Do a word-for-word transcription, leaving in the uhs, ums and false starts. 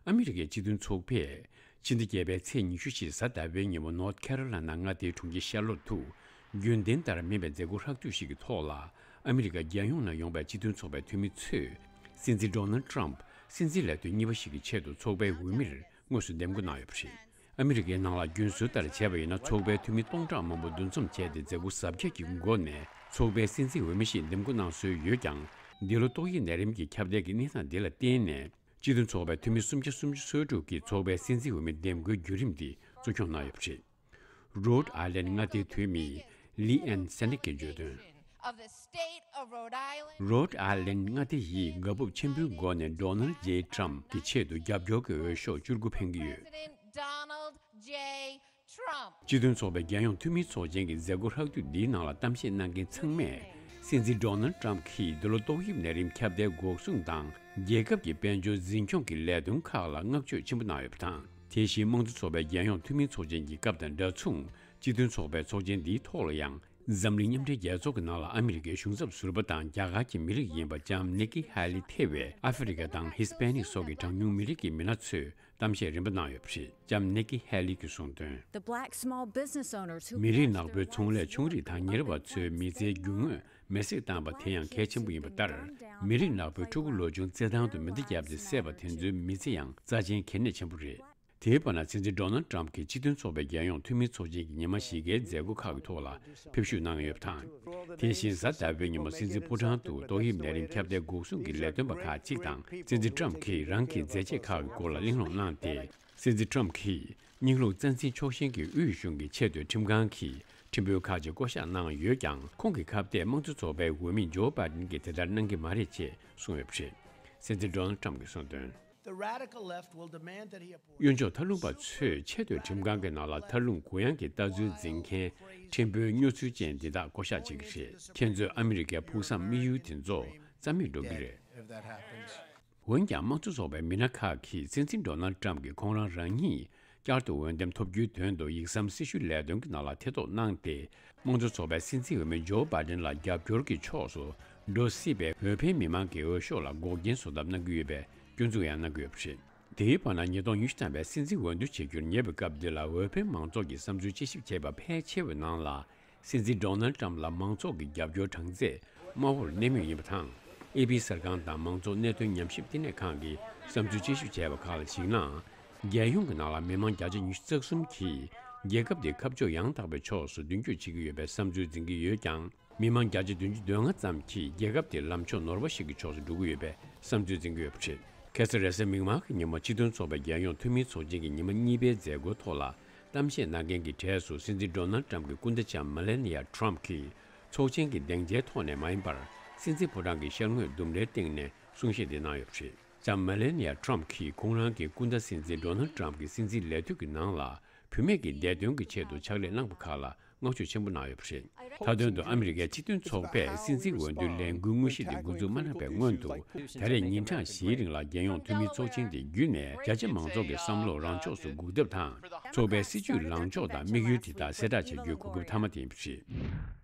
ཨ་མི་རི་ཀའི་སྤྱི་མཐུན་ཚོགས་པས་ཕྱི་ཟླ་བརྒྱད་པའི་ཚེས་ཉི་ཤུ་ཞེས་གཟའ་ཟླ་བའི་ཉིན་མོ་ནོར་ཐ་ཁེ་རོ་ལི་ན་མངའ་སྡེའི་གྲོང་ཁྱེར་ཤར་ལོར་དུ་རྒྱུན་ལྡན་ལྟར་མིན་པའི་མཛད་སྒོ་ཧྲག་བསྡུས་ཤིག་གི་ཐོག་ལ། ཨ་མི་རི་ཀ་རྒྱལ་ཡོངས་ནས་ཡོང་བའི་སྤྱི་མཐུན་ཚོགས་པའི་འཐུས་མི་ཚོས་སྲིད་འཛིན་ཌོ་ནལ་ཊམ་སྲིད་འཛིན་ལས་དོན་གཉིས་པ་ཞིག་གི་ཆེད་དུ་ཚོགས་པའི་འོས་མིར་དངོས་སུ་འདེམས་བསྐོ་གནང་ཡོད་པ་རེད། ཨ་མི་རི་ཀའི་ནང་ལ་རྒྱུན་སྲོལ་ལྟར་བྱས་པ་ཡིན་ན། ཚོགས་པའི་འཐུས་མི་སྟོང་ཕྲག་མང་པོ་འདུ་འཛོམས་བྱས་ཏེ་མཛད་སྒོ་གཟབ་རྒྱས་ཀྱི་སྒོ་ནས་ཚོགས་པའི་སྲིད་འཛིན་འོས་མི་ཞིག་འདེམས་བསྐོ་གནང་སྲོལ་ཡོད་ཀྱང་། འདི་ལོ་ཏོག་དབྱིབས་ནད་རིམས་ཀྱི་ཁྱབ་གདལ་གྱི་གནས་སྟངས་འདི་ལ་བརྟེན་ནས། སྤྱི་མཐུན་ཚོགས་པའི་འཐུས་མི་སུམ་བརྒྱ་སུམ་ཅུ་སོ་དྲུག་གིས་ཚོགས་པའི་སྲིད་འཛིན་འོས་མི་འདེམས་བསྐོའི་བརྒྱུད་རིམ་འདི་གཙོ་སྐྱོང་གནང་ཡོད་པ་རེད། རོཌ་ཨའི་ལན་མངའ་སྡེའི་འཐུས་མི་ལི་ཨན་སེ་ནིག་གིས་བརྗོད་དོན། རོཌ་ཨའི་ལན་མངའ་སྡེ་ཡིས་དགའ་སྤོབས་ཆེན་པོའི་སྒོ་ནས་ཌོ་ནལ་ཇེ་ཊམ་གྱི་ཆེད་དུ་རྒྱབ་སྐྱོར་གྱི་འོས་ཤོག་བཅུ་དགུ་འཕེན་གྱི་ཡོད། སྤྱི་མཐུན་ཚོགས་པའི་རྒྱལ་ཡོངས་འཐུས་མིའི་ཚོགས་ཆེན་གྱི་མཛད་སྒོ་ཧྲག་བསྡུས་འདིའི་ནང་ལ་གཏམ་བཤད་གནང་མཁན་ཚང་མས། སྲིད་འཛིན་ཌོ་ནལ་ཊམ་གྱིས་འདི་ལོ་ཏོག་དབྱིབས་ནད་རིམས་ཁྱབ་གདལ་འགོག་སྲུང་དང་རྒྱལ་ཁབ་ཀྱི་དཔལ་འབྱོར་འཛིན་སྐྱོང་གི་ལས་དོན་ཁག་ལ་བསྔགས་བརྗོད་ཆེན་པོ་གནང་ཡོད་པ་དང་། དེ་བཞིན་དམངས་གཙོ་ཚོགས་པའི་རྒྱལ་ཡོངས་འཐུས་མིའི་ཚོགས་ཆེན་གྱི་སྐབས་དང་འདྲ་མཚུངས། སྤྱི་མཐུན་ཚོགས་པའི་ཚོགས་ཆེན་འདིའི་ཐོག་ལ་ཡང་། འཛམ་གླིང་མཉམ་འབྲེལ་རྒྱལ་ཚོགས་ཀྱི་ནང་ལ་ཨ་མི་རི་ཀའི་གཞུང་ཚབ་ཟུར་པ་དང་རྒྱ་གར་གྱི་མི་རིགས་ཡིན་པ་ལྕམ་ནིག་ཀི་ཧེ་ལི་ཐེ་བའི་ཨ་ཧྥེ་རི་ཀ་དང་ཧི་སི་པེ་ནིག་སོགས་ཀྱི་གྲངས་ཉུང་མི་རིགས་ཀྱི་མི་སྣ་ཚོས་གཏམ་བཤད་རིམ་པ་གནང་ཡོད་པ་རེད། ལྕམ་ནིག་ཀི་ཧེ་ལི་གིས་གསུངས་དོན། The black small business owners who མི་རིགས་ནག་པོའི་ཚོང་ལས་ཆུང་རིགས་དང་ཉེ་རབས་པ་ཚོའི་མི་ཚེའི་རྒྱུ་དངོས་མེ་བསྲེགས་བཏང་པ་དེ་ཡང་གལ་ཆེན་པོ་ཡིན་པ་ལྟར། མི་རིགས་ནག་པོའི་ཕྲུ་གུ་ལོ་ཆུང་བརྩེ་ཐང་དུ་མེ་མདའ་བརྒྱབ་སྟེ་བསད་པ་དེ་ཚོའི་མི་ཚེ་ཡང་རྩ་ཆེན་གལ་གནད་ཆེན་པོ་རེད། དེའི་བར་ན། སྲིད་འཛིན་ཌོ་ནལ་ཊམ་གྱིས་སྤྱི་མཐུན་ཚོགས་པའི་རྒྱལ་ཡོངས་འཐུས་མིའི་ཚོགས་ཆེན་གྱི་ཉི་མ་བཞི་ཀའི་མཛད་སྒོ་ཁག་གི་ཐོག་ལ་ཕེབས་བཞུགས་གནང་ཡོད་པ་དང་། དེ་བཞིན་གཟའ་ཟླ་བའི་ཉིན་མོ་སྲིད་འཛིན་ཕོ་བྲང་དུ་ཏོག་དབྱིབས་ནད་རིམས་ཁྱབ་གདལ་འགོག་སྲུང་གི་ལས་དོན་པ་ཁག་ཅིག་དང་། སྲིད་འཛིན་ཊམ་གྱིས་རང་གི་མཛད་རྗེས་ཁག་གི་སྐོར་ལ་གླེང་སློང་གནང་སྟེ། སྲིད་འཛིན་ཊམ་གྱིས་སྙིང་ལྷོ་རྩ་འཛིན་ཕྱོགས་ཞེན་གྱི་དབུས་གཞུང་གི་ཆེས་མཐོའི་ཁྲིམས་ཁང་གི་ཁྲིམས་དཔོན་ཁག་ཅིག་བསྐོ་གཞག་གནང་ཡོད་ཀྱང་། ཁོང་གི་ཁ་གཏད་དམངས་གཙོ་ཚོགས་པའི་འོས་མི་ཇོ་བྷའི་ཌེན་གྱིས་དེ་ལྟར་གནང་གི་མ་རེད་ཅེས་གསུངས་ཡོད་པ་རེད། སྲིད་འཛིན་ཌོ་ནལ་ཊམ་གྱིས་གསུངས་དོན། The radical left will demand that he appoint གཡོན་ཕྱོགས་མཐའ་ལྷུང་པ་ཚོས་ཆེས་མཐོའི་ཁྲིམས་ཁང་གི་ནང་ལ་མཐའ་ལྷུང་གུ་ཡངས་ཀྱི་ལྟ་ཚུལ་འཛིན་མཁན་ཁྲིམས་དཔོན་སྨྱོ་ཚུལ་ཅན་འདི་དག་བསྐོ་གཞག་བྱེད་ཀྱི་རེད། ཁྱེད་ཚོས་ཨ་མི་རི་ཀའི་ཕུགས་བསམ་དམིགས་ཡུལ་དེ་ཚོ་རྩ་མེད་འགྲོ་གི་རེད། འོན་ཀྱང་། དམངས་གཙོ་ཚོགས་པའི་མི་སྣ་ཁག་གིས་སྲིད་འཛིན་ཌོ་ནལ་ཊམ་གྱིས་ཁོང་རང་རང་ཉིད་བསྐྱར་དུ་འོས་འདེམས་ཐོབ་རྒྱུའི་དོན་དུ་ཡིག་ཟམ་སྲི་ཞུའི་ལས་དོན་གྱི་ནང་ལ་ཐེ་གཏོགས་གནང་སྟེ། དམངས་གཙོ་ཚོགས་པའི་སྲིད་འཛིན་འོས་མི་ཇོ་བྷའི་ཌེན་ལ་རྒྱབ་སྐྱོར་གྱི་ཕྱོགས་སུ་འགྲོ་སྲིད་པའི་འོས་འཕེན་མི་མང་གི་འོས་ཤོག་ལ་འགོག་རྐྱེན་བཟོ་ཐབས་གནང་གི་ཡོད་པའི་སྐྱོན་འཛུགས་ཡང་གནང་གི་ཡོད་པ་རེད། དེའི་བར་ན། ཉིས་སྟོང་ཉི་ཤུ་ཐམ་པའི་སྲིད་འཛིན་འོས་བསྡུ་བྱེད་རྒྱུར་ཉེ་བའི་སྐབས་འདི་ལ་འོས་འཕེན་མང་ཚོགས་ཀྱི་བསམ་ཚུལ་དཔྱད་ཞིབ་བྱས་པ་ཕལ་ཆེ་བའི་ནང་ལ། སྲིད་འཛིན་ཌོ་ནལ་ཊམ་ལ་མང་ཚོགས་ཀྱི་རྒྱབ་སྐྱོར་གྲངས་ཚད་དམའ་བོར་གནས་མུས་ཡིན་པ་དང་། ཨེ་པི་གསར་ཁང་དང་མང་གཙོ་གནད་དོན་ཉམས་ཞིབ་བསྟི་གནས་ཁང་གིས་བསམ་ཚུལ་དཔྱད་ཞིབ་བྱས་པ་ཁག་ལ་གཞིགས་ན། རྒྱལ་ཡོངས་ཀྱི་ནང་ལ་མི་མང་བརྒྱ་ཆ་ཉི་ཤུ་རྩ་གསུམ་གྱིས་རྒྱལ་ཁབ་དེའི་ཁ་ཕྱོགས་ཡང་དག་པའི་ཕྱོགས་སུ་མདུན་སྐྱོད་བྱེད་ཀྱི་ཡོད་པའི་བསམ་ཚུལ་འཛིན་གྱི་ཡོད་ཀྱང་། མི་མང་བརྒྱ་ཆ་བདུན་ཅུ་དོན་ལྔ་ཙམ་གྱིས་རྒྱལ་ཁབ་དེ་ལམ་ཕྱོགས་ནོར་བ་ཞིག་གི་ཕྱོགས་སུ་འགྲོ་གི་ཡོད་པའི་བསམ་ཚུལ་འཛིན་གྱི་ཡོད་པ་རེད། ཁ་སང་རེས་གཟའ་མིག་དམར་གྱི་ཉིན་མོ་སྤྱི་མཐུན་ཚོགས་པའི་རྒྱལ་ཡོངས་འཐུས་མིའི་ཚོགས་ཆེན་གྱི་ཉི་མ་གཉིས་པའི་མཛད་སྒོའི་ཐོག་ལ་གཏམ་བཤད་གནང་མཁན་གྱི་གྲས་སུ། སྲིད་འཛིན་ཌོ་ནལ་ཊམ་གྱི་སྐུ་ཟླ་ལྕམ་མེ་ལེ་ནི་ཡ་ཊམ་གྱིས་ཚོགས་ཆེན་གྱི་སྡིངས་ཆའི་ཐོག་ནས་མ་ཡིན་པར། སྲིད་འཛིན་ཕོ་བྲང་གི་ཤར་ངོས་ལྡུམ་རའི་སྟེང་ནས་གསུང་བཤད་དེ་གནང་ཡོད་པ་རེད། ལྕམ་མེ་ལེ་ནི་ཡ་ཊམ་གྱིས་ཁོང་རང་གི་སྐུ་ཟླ་སྲིད་འཛིན་ཌོ་ནལ་ཊམ་གྱི་སྲིད་འཛིན་ལས་དུས་ཀྱི་ནང་ལ། བུད་མེད་ཀྱི་བདེ་དོན་གྱི་ཆེད་དུ་ཕྱག་ལས་གནང་པ་ཁག་ལ་བསྔགས་བརྗོད་ཆེན་པོ་གནང་ཡོད་པ་རེད། མཐའ་དོན་དུ། ཨ་མི་རི་ཀའི་སྤྱི་མཐུན་ཚོགས་པས་སྲིད་འཛིན་འོས་བསྡུའི་ལས་འགུལ་དངོས་གཞི་དེ་འགོ་འཛུགས་མ་གནང་བའི་སྔོན་དུ། ད་རེས་ཉིན་གྲངས་བཞིའི་རིང་ལ་རྒྱལ་ཡོངས་འཐུས་མིའི་ཚོགས་ཆེན་དེ་བརྒྱུད་ནས། རྒྱ་ཆེ་མང་ཚོགས་ཀྱི་བསམ་བློ་རང་ཕྱོགས་སུ་འགུག་ཐབས་དང་། ཚོགས་པའི་སྲིད་ཇུས་ལངས་ཕྱོགས་དང་དམིགས་ཡུལ་དེ་དག་གསལ་བསྒྲགས་བྱ་རྒྱུའི་གོ་སྐབས་མཐའ་མ་དེ་ཡིན་པ་རེད།